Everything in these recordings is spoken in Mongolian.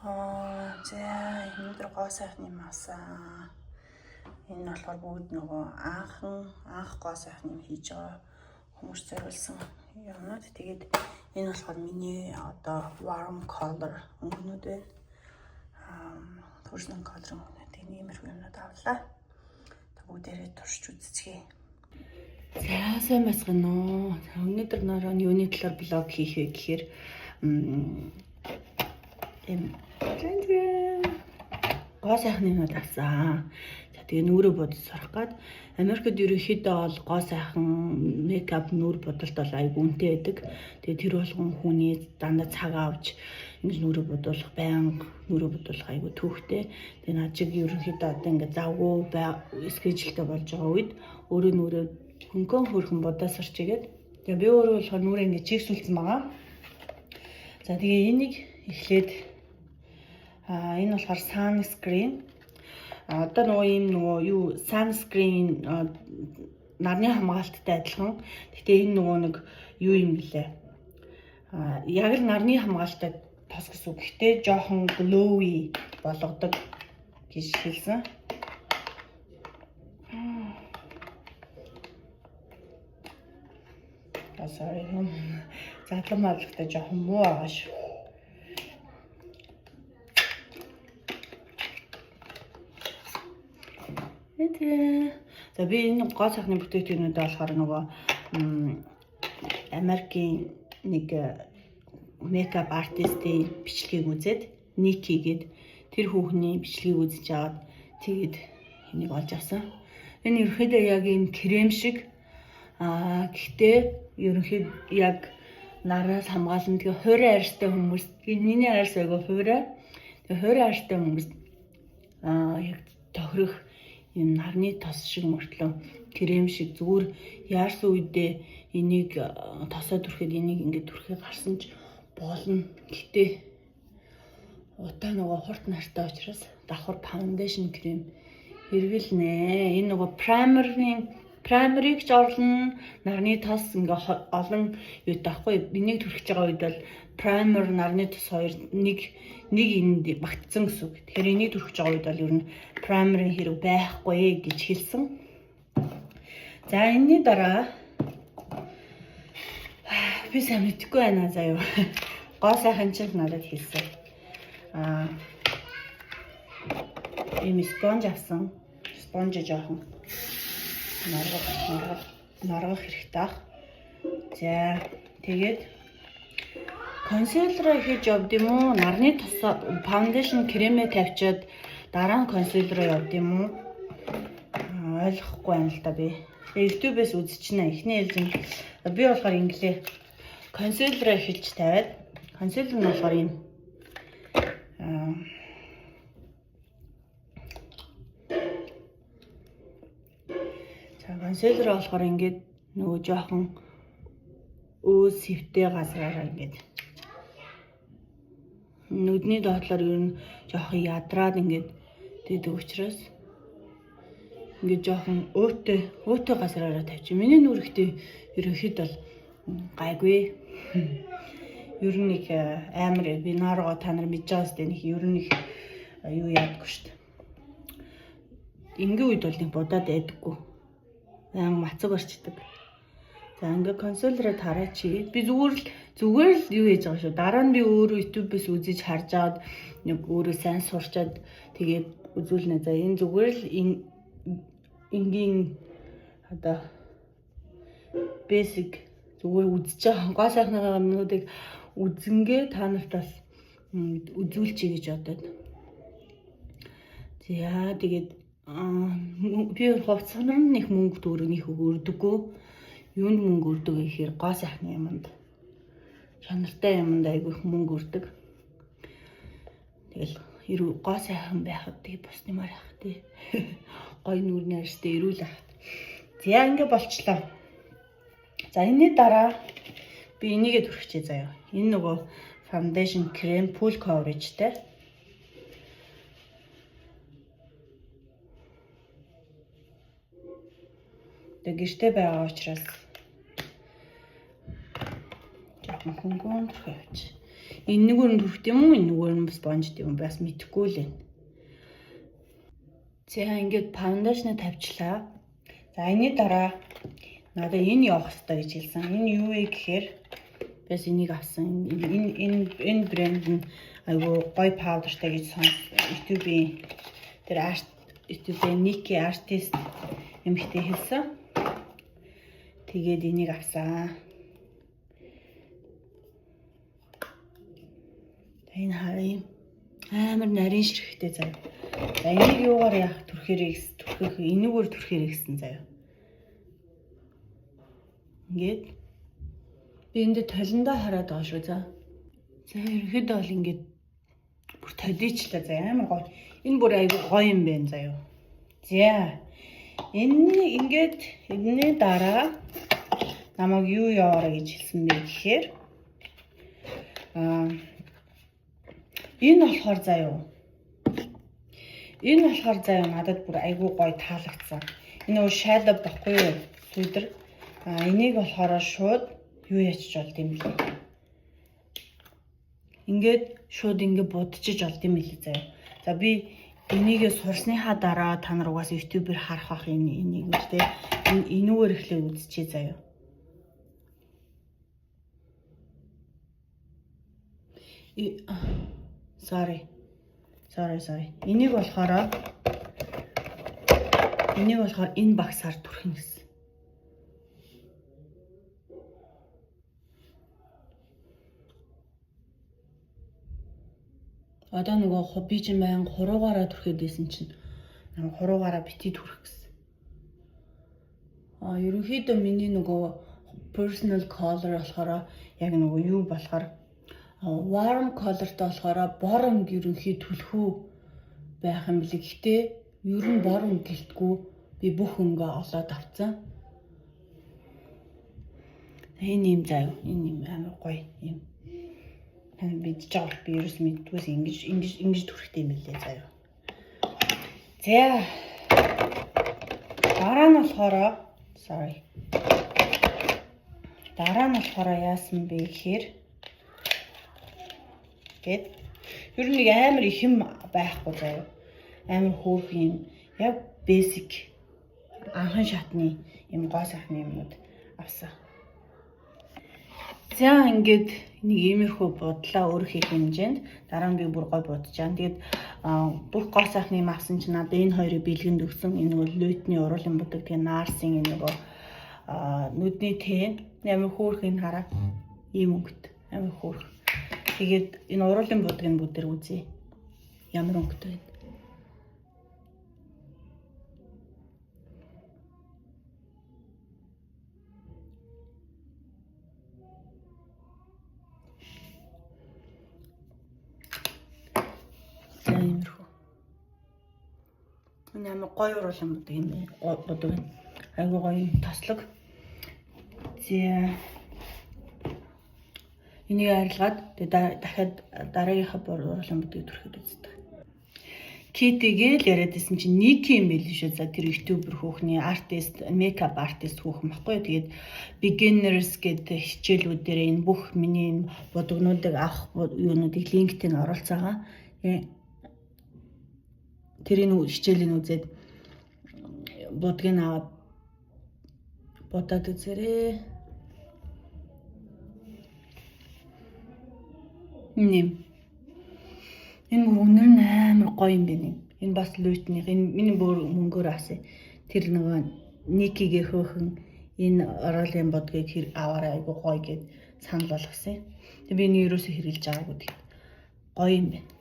Аа, за, өнөөдөр гоо сайхны юм авсан. Энэ болохоор бүгд нөгөө анх гоо сайхны юм хийж байгаа хүмүүс зориулсан юмнууд. Тэгээд энэ болохоор миний одоо warm color өнгөнүүд байна. Аа, personal color өнгөнүүд. Иймэрхүү юмнууд авлаа. Тэг бүгдээрээ туршиж үзцгээе. За, сайн байцгаана уу. Өнөөдөр нөрөө юуны талаар блог хийх вэ гэхээр эм гоо сайхны юмнууд авсан. За, тэгээ нүүрээ будаж сурах гад. Америкт ерөнхийдөө бол гоо сайхан makeup, нүүр будалт бол айгүй үнэтэй байдаг. Тэгээ тэр болгон хүний дандаа цаг авч ингэж нүүрээ будуулах, байнга нүүрээ будуулах айгүй түүхтэй. Тэгээ над чиг ерөнхийдөө одоо ингэ завгүй schedule тэй болж байгаа үед өөрөө нүүрээ хөнгөн хөрхөн будаа сурч игээд. Тэгээ би өөрөө болохоор нүүрээ ингэ чигсүүлсэн байгаа. За, тэгээ энийг эхлээд энэ болохоор sunscreen. Одоо нөгөө ийм нөгөө юу sunscreen, нарны хамгаалттай адилхан. Гэтэ энэ нөгөө нэг юу юм блэ? Яг л нарны хамгаалалттай тос гэсэн үг. Гэтэ жоохон glowy болгодог гэж хэлсэн. Аа, sorry. Задлан мадлахтай жоохон муу байгаа шүү. Тэ. За, би энэ гоо сайхны бүтээгдэхүүнүүдээ болохоор нөгөө Америкийн нэг makeup artist ын бичлэгийг үзээд, Ники гээд тэр хүүхний бичлэгийг үзэж аваад, тэгээд энийг олж авсан. Энэ ерөнхийдөө яг ийм крем шиг, гэхдээ ерөнхийд яг нараас хамгаална. Тэгээ хуурай арьстай хүмүүс, миний арьс айгу хуурай. Тэгээ хуурай арьстай хүмүүс яг тохирох юм, нарны тос шиг мөртлөө крем шиг. Зүгээр яарсан үедээ энийг тосоо түрхэд, энийг ингээд түрхээ гарсан ч болно. Гэтэ удаа нөгөө хурт нартай учраас давхар foundation крем хэрэглэнэ. Энэ нөгөө primer ыг ч орлоно. Нарны тос ингээ олон юутай байхгүй. Энийг түрхэж байгаа үед бол primer, нарны тос хоёр нэг энд багтсан гэсэн үг. Тэгэхээр энийг түрхэж байгаа үед бол ер нь primer ын хэрэг байхгүй гэж хэлсэн. За, энэний дараа би сайн мэдэхгүй байна заяа. Гоо сайхан ч надад хэлсэн. Ийм sponge авсан. Sponge жоохон норгох норгох норгох хэрэгтэй ах. За, тэгээд concealer хийж явд юм уу? Нарны тос, foundation кремээ тавьчаад дараа нь concealer явд юм уу? Ойлгохгүй байна л да би. Тэгээ YouTube-ээс үзчихнэ. Эхний ээлжинд би болохоор инглээ. Concealer эхэлж тавиад, concealer нь болохоор ийм за, concealer болохоор ингээд нөгөө жоохон өөс хэвтэй газраараа ингээд нүдний доотлоор ер нь жоохон ядраад ингээд дийдэг учраас ингээд жоохон өөтэй өөтэй газраараа тавьчих. Миний нүрэгтэй ерөнхийд бол гайгүй. Ер нь их амар би нооргоо та нар мэдж байгаа сте, нэг ер нь их юу яадаггүй шүү дээ. Ингийн үед бол нэг будаад байдаггүй. Баян мацаг орчдөг. За, ингээ concealer ээ тараач. Би зүгээр л юу хийж байгаа шүү. Дараа нь би өөрөө YouTube-ээс үзэж харж аваад нэг өөрөө сайн сурчаад тэгээд үзүүлнэ. За, энэ зүгээр л энгийн одоо basic зүгээр үзэж байгаа гоо сайхныхаа юмнуудыг үзэнгээ та нарт бас үзүүлчихье гэж бодоод. За, тэгээд би хувцас нь нэг мөнгө төгрөг нэг өрдөггүй. Юунд мөнгө өрдөг гэхээр гоо сайхны юмд, чанартай юмд айгүй их мөнгө өрдөг. Тэгэл гоо сайхан байхад тэгээ бус нэмэр ах тий. Гой нүрний арьстай эрүүл ах. За, ингээ болчлоо. За, энэний дараа би энийгээ түрхчихье заяа. Энэ нөгөө foundation cream full coverage тэй. Тэгээ гэрте байгаа учраас жоохон хөнгөн түрхээ явууч. Энэ нэгээр нь түрхт юм уу? Энэ нэгээр нь спонжд юм бас мэдэхгүй л байна. За ингээд foundation аа тавьчлаа. За энэний дараа надад энэ явах хэрэгтэй гэж хэлсэн. Энэ юу вэ гэхээр бас энийг авсан. Энэ брэнд нь айгүй гоё powder тай гэж сонс. YouTube-ийн тэр арт YouTube-ийн Nikki artist эмэгтэй хэлсэн. Тэгээд энийг авсан. Энэ харъя. Амар нарийн ширхтэй заяа. За энийг юугаар яах түрхээрээ түрхэх энүүгээр түрхээрээ гэсэн заяа. Ингээд би энд толиндоо хараад байгаа шүү за. За ерөнхийдөө бол ингээд бүр толичлаа заяа, амар гоё. Энэ бүр айгүй гоё юм байна заяа. За энэ ингээд энэний дараа намайг юу яваарай гэж хэлсэн бэ гэхээр энэ болохоор заяа. Энэ болохоор заяа надад бүр айгүй гоё таалагдсан. Энэ нөгөө shadow баггүй юу? Сүүдэр. Энийг болохоор шууд юу ячиж болд юм бэлээ. Ингээд шууд ингээд будчиж болд юм билээ заяа. За би энийгээ сурсныхаа дараа та нар угаасаа YouTube-ээр харах бах энэ энийг үл тэ. Энэ энүүгээр эхлээ үзчихье заяа. Sorry. Sorry, sorry. Энийг болохоор энэ багсаар түрхнэ гэсэн. Одоо нөгөө би чинь баян хуруугаараа түрхэд байсан чинь хуруугаараа бити түрх гэсэн. Ерөнхийдөө миний нөгөө personal color болохоор яг нөгөө юу болохоор warm color-тай болохоор бор өнгө ерөнхий түлхүү байх юм билээ. Гэхдээ ер нь бор өнгө гэлтгүй би бүх өнгөө олоод авцсан. Энэ юм заяа. Энэ юм амар гоё юм. Тань мэдж байгаа бол би ерөөс мэддгүйс ингэж ингэж ингэж түрхтэй юм билээ заяа. За дараа нь болохоор, sorry. Дараа нь болохоор яасан бэ гэхээр гээд ер нь нэг амар их юм байхгүй заяа. Амар хөөрхөн юм яг basic анхан шатны юм гоо сайхны юмнууд авсан. За ингээд нэг иймэрхүү будлаа өөр их хэмжээнд дараа нь би бүр гой будчихаа. Тэгээд бүх гоо сайхны юм авсан чинь надад энэ хоёрыг бэлгэнд өгсөн. Энэ нөгөө лүйтний уруулын будаг, тэгээ Nars-ын энэ нөгөө нүдний тэн амар хөөрхөн хараа. Ийм өнгөт амар хөөрх. Тэгээд энэ уруулын будгийг бүгдээр үзье. Ямар өнгөтэй вэ? За иймэрхүү. Энэ амар гоё уруулын будаг юм байна. Будаг юм. Айгуу гоё тослог. За энийг арилгаад тэгээ дахиад дараагийнхаа уруулын будгийг түрхэд үздэг. Китигээ л яриад исэн чинь Ники юм байл шүү. За тэр YouTuber хүүхний artist, makeup artist хүүхэн баггүй. Тэгээд beginners гэдэг хичээлүүд дээр энэ бүх миний энэ будагнуудыг авах юунуудыг линктэй нь оруулцаагаа. Тэрийг хичээлийг үзээд будгийг аваад будаад үзээрэй. Нэм. Энэ бүр үнэр нь амар гоё юм байна. Энэ бас лүйтнийх. Энэ миний бүр мөнгөөр авсан. Тэр нөгөө Никигээ хөөхөн энэ ороолын будгийг хэр аваарай, айгу гоё гэд санал болгосон. Тэг би энэ ерөөсөө хэрэглэж байгаагүй, тэгээд гоё юм байна.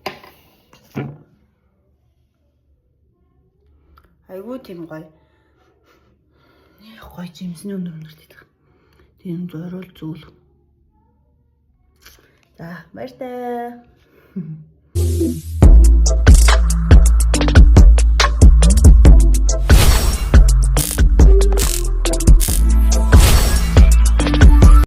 Айгу тийм гоё. Гоё жимсний өнөр өнөрт идэх. Тийм зурвал зүйл. За баяртай.